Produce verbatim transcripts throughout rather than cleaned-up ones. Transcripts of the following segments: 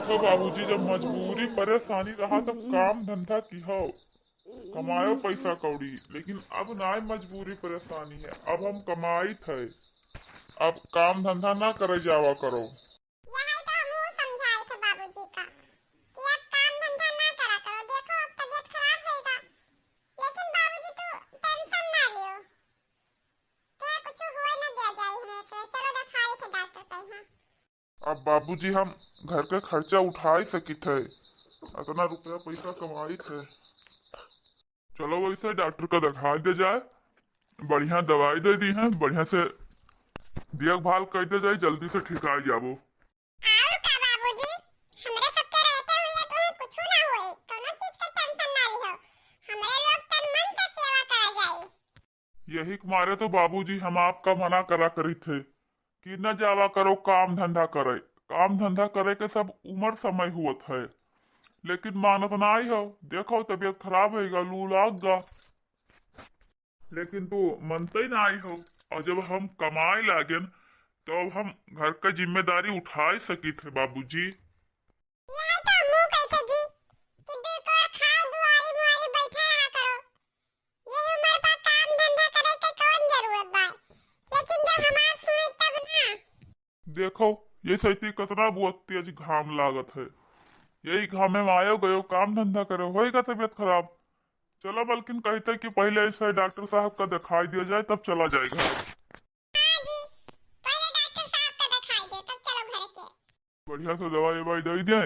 तो बाबूजी, जब मजबूरी परेशानी रहा तब काम धंधा किहो, कमायो पैसा कौड़ी, लेकिन अब नाय मजबूरी परेशानी है, अब हम कमाइत है, अब काम धंधा ना करे जावा करो। यही तो हमहू समझाइत है बाबूजी का कि अब काम धंधा ना करा करो। देखो, अब तबीयत खराब होइगा, लेकिन बाबूजी तू tension ना लियो, तोहे कुछ होए ना दिया जाई हमें से। चलो देखाइत है डॉक्टर के यहाँ। अब बाबूजी हम घर के खर्चा उठाई सकित है, अतना रुपया पैसा कमाइत है। चलो वैसे डॉक्टर का दिखाई दे जाए, बढ़िया दवाई दे दिहे, बढ़िया से देखभाल कर दे जाए, जल्दी से ठीक आ जाबो। और का बाबूजी, हमरे सबके रहते हुए तुम्हें कुछ ना होए, कोनो चीज के tension ना लिहो, हमरे लोग तन मन से सेवा करा जाई। यही के मारे तो बाबूजी हम आपका मना करा करी थे कि न जावा करो काम धंधा करे। काम धंधा करे के सब उम्र समय हुअत है, लेकिन मानत नाई हो। देखो, तबीयत खराब होइगा, लू लाग गा, लेकिन तू मनते नाई हो। और जब हम कमाए लागेन, तो अब हम घर का जिम्मेदारी उठाए सकित है बाबूजी। यही तो हमहू कहित है जी कि दू कोर खाओ, दुआरी मुआरी बैठा रहा करो। यही उम्र पर काम धंधा करे के कौन जरूरत बा? लेकिन जब हमार सुने तब ना। देखो, ये सैती कतना बहुत तेज घाम लागत है, यही घामे में आयो गयो काम धंधा करे, होएगा तबीयत खराब। चलो बल्किन कहित है कि पहले ऐसे डॉक्टर साहब का दिखाई दिया जाए, तब चला जाए घर। हाँ जी, पहले डॉक्टर साहब का दिखाई दे, तब चलो घर के। बढ़िया से दवाई ववाई दे दे,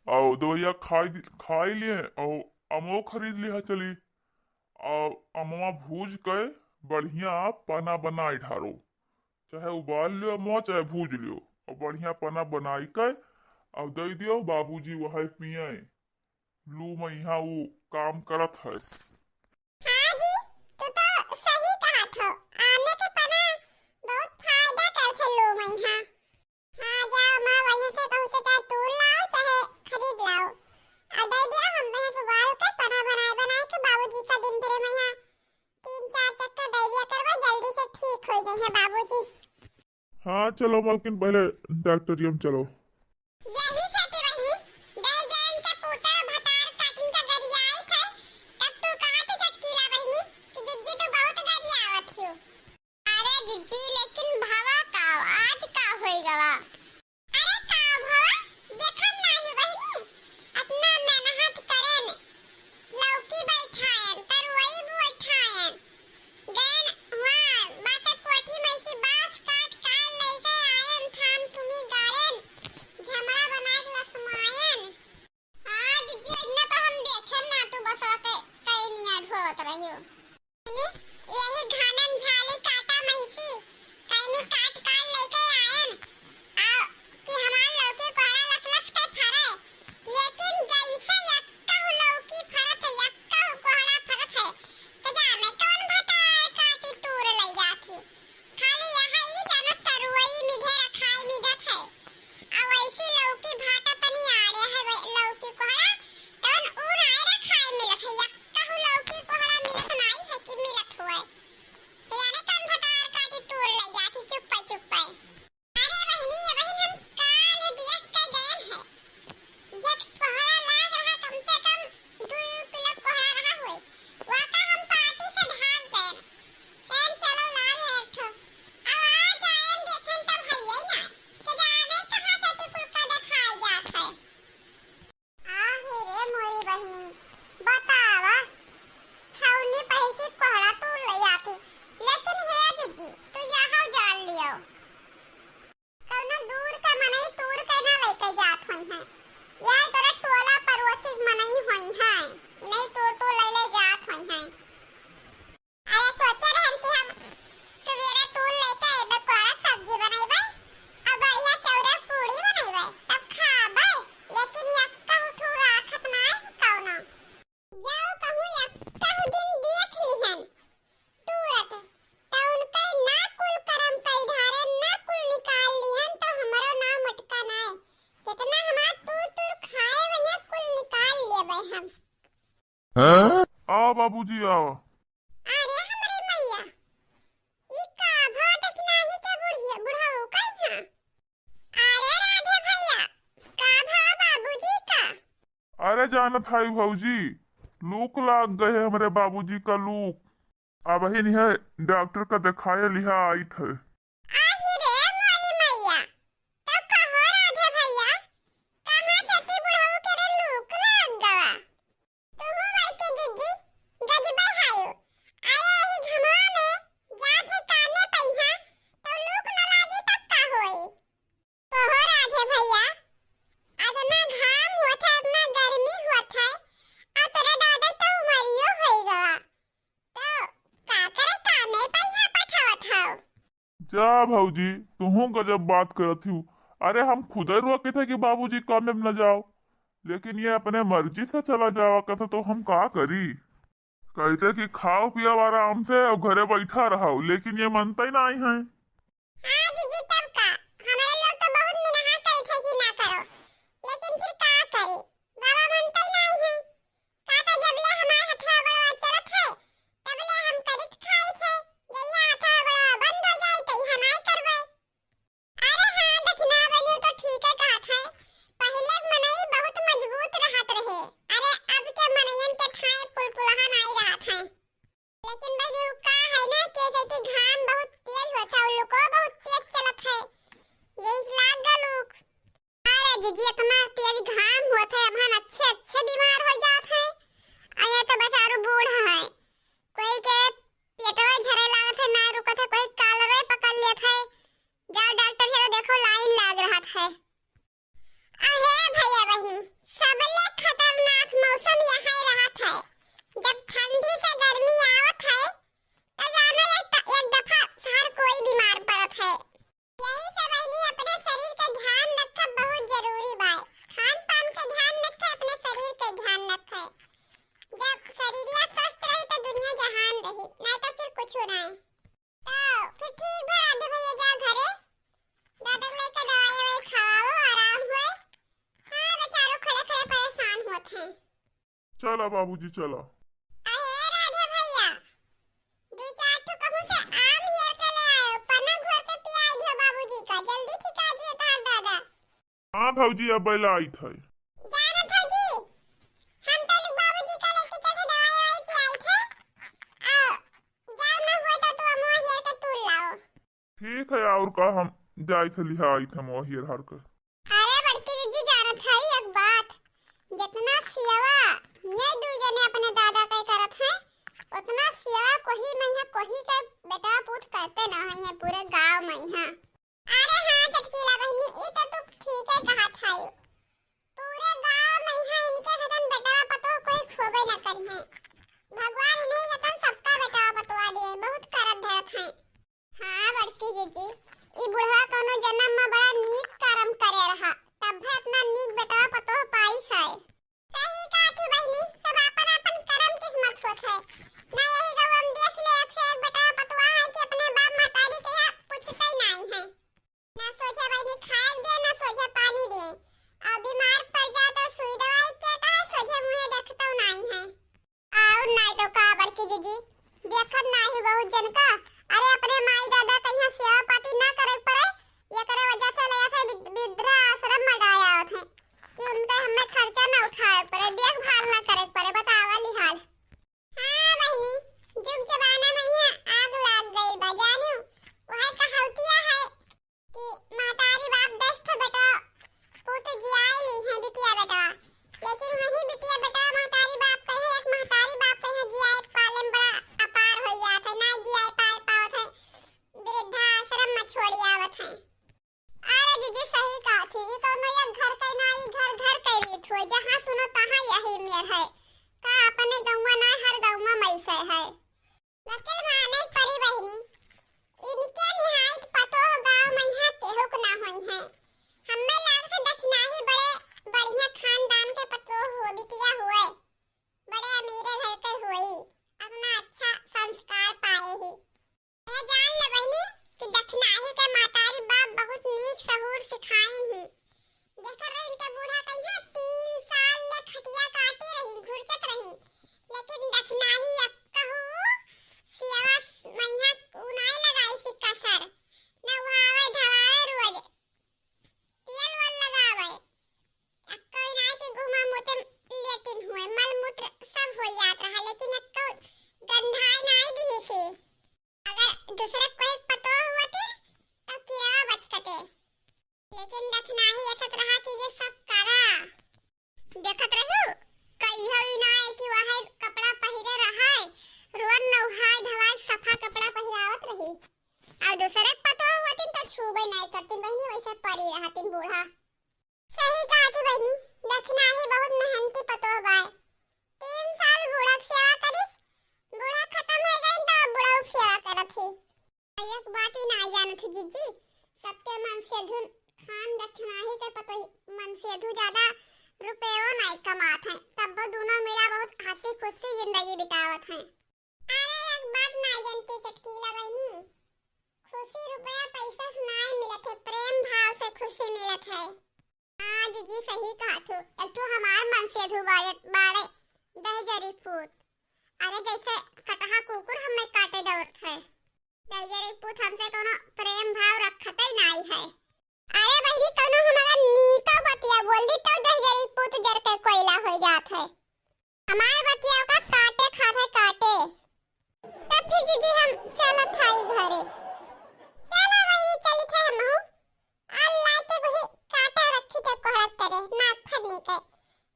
और दवाइया खाई दि-, खाई लिए, और अमो खरीद लिहा चली, और अमवा भूज के बढ़िया पना बनाई ढारो, चाहे उबाल लियो अमवा, चाहे भूज लियो, और बढ़िया पना बनाई के और दे दियो, बाबूजी वही पिए। लू में यहाँ वो काम करत है। हाँ जी, तू तो सही कहत हो, आमे के पना बहुत फायदा करथे लू में यहाँ। हाँ, जाओ माँ, वहीं से कहूँ से चाहे तोड़ लाओ, चाहे खरीद लाओ, और दे दिया, हम वहीं से उबाल के पना बनाए, बनाए के बाबूजी का दिन भरे में यहाँ तीन चार चक्कर दे दिया करवा, जल्दी से ठीक हो जाए हैं बाबूजी। हाँ, चलो मलकिन, पहले डॉक्टरियम चलो। यही से ती वही, दहिजन के पूता भतार काटिन का गरियाई थे, तब तू कहाँ से चटकीला बहिनी कि जिज्जी तू बहुत गरियावत हियो। अरे जिज्जी, लेकिन भवा का, आज का होई गवा? अरे का भवा, देखन नाही बहिनी, अतना मेहनत करेन, लौकी बैठायन, तरुई बैठायन, गएन हुआ बासे कोठी में से बांस काट काट लेके आयन, थाम थुमी गाड़ेन, झमड़ा बनाए के लसमायन। हाँ जिज्जी, इतना तो हम देखेन ना, तू बसवा के कई निया ढोत रहियो। यही घानन झाली काटा महिसी, कइनी काट काट लेके आयन, आ कि हमार लौकी कोहड़ा लस लस के फरे, लेकिन जैसे यक्कहु लौकी फरत है, यक्कहु कोहड़ा फरत है, के जाने कौन भतार काटी तूर लइ जात ही। खाली यहाँ ई जानो तरुई मिधे रखाई मिधत है। आ वैसी लौकी भाटा तनी आड़े है, वै-, लौकी कोहड़ा, तवन ऊ नाय रखाए मिलत है, यक्कहु लौकी कोहड़ा मिलत नाई है कि मिलत हुए। के जाने कौन भतार काटी तूर लइ जाती चुप्पे चुप्पे। अरे बहिनी, ये बहिन हम काल बियस के गए हैं। एक कोहड़ा लाग रहा, कम से कम दू किलो कोहड़ा रहा हुए। वाका हम पार्टी से भाग गए। कहन चलो लाल है एक ठो। अब आ जाएन देखन तब है ये ना। के जाने कहाँ से ती कुल का देखाए जात है। आहे रे मोरी बहिनी, बतावा, छौनी पहिसी कोहड़ा तूर लइ आती, लेकिन हे जिज्जी, तू यहाँ जान लियो, कौनो दूर के मनई तूर के ना लेके जात होई हैं, यह तोरा टोला पड़ोसी मनई होई हैं, इन्हीं तूर तूर ले ले जात होई हैं। अरे सोचे रहन कि हम सवेरे तूल लेके अइबे, कोहड़ा सब्जी बनइबे, अब बढ़िया चौरा पूड़ी बनइबे, तब खाबे, लेकिन यक्का उठू राखत नाई कौनो। जाओ कहूँ यक्का दिन देख लिहन तूरत, त उनके ना कुल करम कई ढारे, ना कुल निकाल लिहन, तो हमरो नाम मटका नाय। जितना हमार तूर तूर खाए वही कुल निकाल लेबे हम। आओ बाबूजी, आओ। अरे हमरे मैया, ई का भा दखिनाही के बुढ़िया, बुढ़ऊ का यहाँ? अरे राधे भैया, का भा बा? ए जानत हई भौजी, लूक लाग गए हमरे बाबूजी का लूक। अबहिन इहे डॉक्टर का देखाए लिहा आइत है। आही रे मोरी मैया, तब कहो राधे भैया, कहाँ से ती बुढ़ऊ के रे लूक लाग गवा? तुहू बड़की दीदी गजबे हायो। अरे एही घमवा में जात है कामे पइहा, तो लूक न लागी तब का होई? कहो राधे भैया, अतना घाम होत है, अतना गर्मी होत है, और तोरे दादा तो उमरियो होई गवा, तो का करे कामे पइहा पठावत हौ? जा भौजी, तुहूँ गजब बात करत हू। अरे हम खुदे रोके थे कि बाबूजी कामे में न जाओ, लेकिन ये अपने मर्जी से चला जावा कथा, तो हम का करी? कहते कि खाओ पियो आराम से और घरे बैठा रहो, लेकिन ये मनते ही नहीं है। हाँ जीजी, तब का? हमारे लोग तो बहुत मिनहा कही थे कि ना करो, लेकिन फिर का करी, बाबा मनते ही नहीं है। का का जबले हमार हथवा गोड़वा चलत है, तबले हम करित खाई थे, जइहा हथवा गोड़वा बंद हो जाई, तइहा नाई करबे। अरे हाँ, दखिना बहिनी तो ठीके कहत है। पहिले मनई बहुत मजबूत रहत रहे। अरे अब के मनइयन के थाए पुलपुलहा नाई रहत है। लेकिन बहिनी उ का है ना कि जैसे कि घाम बहुत तेज होत है, लूको बहुत तेज चलत है। यही से लाग गल लूक। अरे जीजी, इतना तेज घाम होत है, अबहन अच्छे अच्छे बीमार हो जात है। और ये तो बेचारू बूढ़ है, कोई के पेटवे झरे लागत है, ना रुकत है, कोई कालवे पकड़ लेत है। जाओ डॉक्टर से तो देखो, लाइन लाग रहत है। अहे भैया बहिनी, सबले खतरनाक मौसम यही रहत है। जब ठंडी से गर्मी आवत है, तो जानो एक, एक दफा हर कोई बीमार पड़त है। यही से बहिनी, अपने शरीर के ध्यान रखब बहुत जरूरी बा। खान पान के ध्यान रखे, अपने शरीर के ध्यान रखे। जब शरीरिया स्वस्थ रही तो दुनिया जहान रही, नहीं तो फिर कुछ नहीं। तो फिर ठीक बा राधे भैया, जा घरे, दादा के लेके दवाई ववाई खाओ, आराम होए। हाँ, बेचारो खड़े खड़े परेशान होत हैं। चला बाबूजी, चला। अहे राधे भैया, दू चार ठो कहूँ से आम हेर के ले आयो, पन्ना घोर के पियाई दियो बाबूजी का, जल्दी ठिका दिए तहार दादा। हाँ भौजी, अब लाइत है। जानत हो जी, हम तो लोग बाबूजी का लेके चल दवाई ववाई पियाई थे। आ, जाओ ना हुआ तो तू अमुआ हेर के तूर लाओ। ठीक है, और का, हम जाइत है, लिहा आइत हम वही हर के। अरे बड़की दीदी, जानत है एक बात, जितना सेवा ये दू जने अपने दादा के करत हैं, उतना सेवा कोही में यहाँ कोही के बेटा पूत करते ना है पूरे गांव में यहाँ। अरे हाँ चटकीला बहिनी, ई तो तू ठीके कहत हयू। पूरे गांव में यहाँ इनके हतन बेटवा पतोह कोई खोबे न करिहें। भगवान इन्हीं हतन सबका बेटवा पतोह दिए, बहुत करत धरत हैं। हाँ बड़की जीजी, ई बुढ़वा कौनो जन्म में बड़ा नीक कर्म करे तू ज्यादा रुपयो नाई कमात है, तब वो दोनों मिला बहुत हंसी खुशी जिंदगी बितावत हैं। अरे एक बात नाई जानती चटकीला बहनी, खुशी रुपया पैसा से नाई मिलत है, प्रेम भाव से खुशी मिलत है। हाँ जीजी सही कहा तू, एक ठो हमार मन से धुबाजत बाड़े दहजरी पूत। अरे जैसे कटहा कुकुर हमें काटे दौड़त है, दहजरी पूत हमसे कोनो प्रेम भाव रखते ही नाई है। अरे बहिनी, कौनो हमारा नीको बतिया बोल दी तो दहजरी पूत जर के कोयला हो जात है। हमार बतिया का काटे खात है, काटे। तब फिर जीजी हम चलत हई घरे। चलो वही चलित है हमहू। आ लाइके वही काटा रखी के कोहरत करे, नाक फरनी के।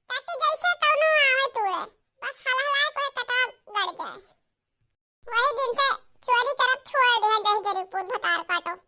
ताकि जैसे कौनो आवे तूरे, बस हलहलाए कोई कटवा गड़ जाए। वही दिन से चोरी करब छोड़ दे है, दहजरी पूत भतार काटो।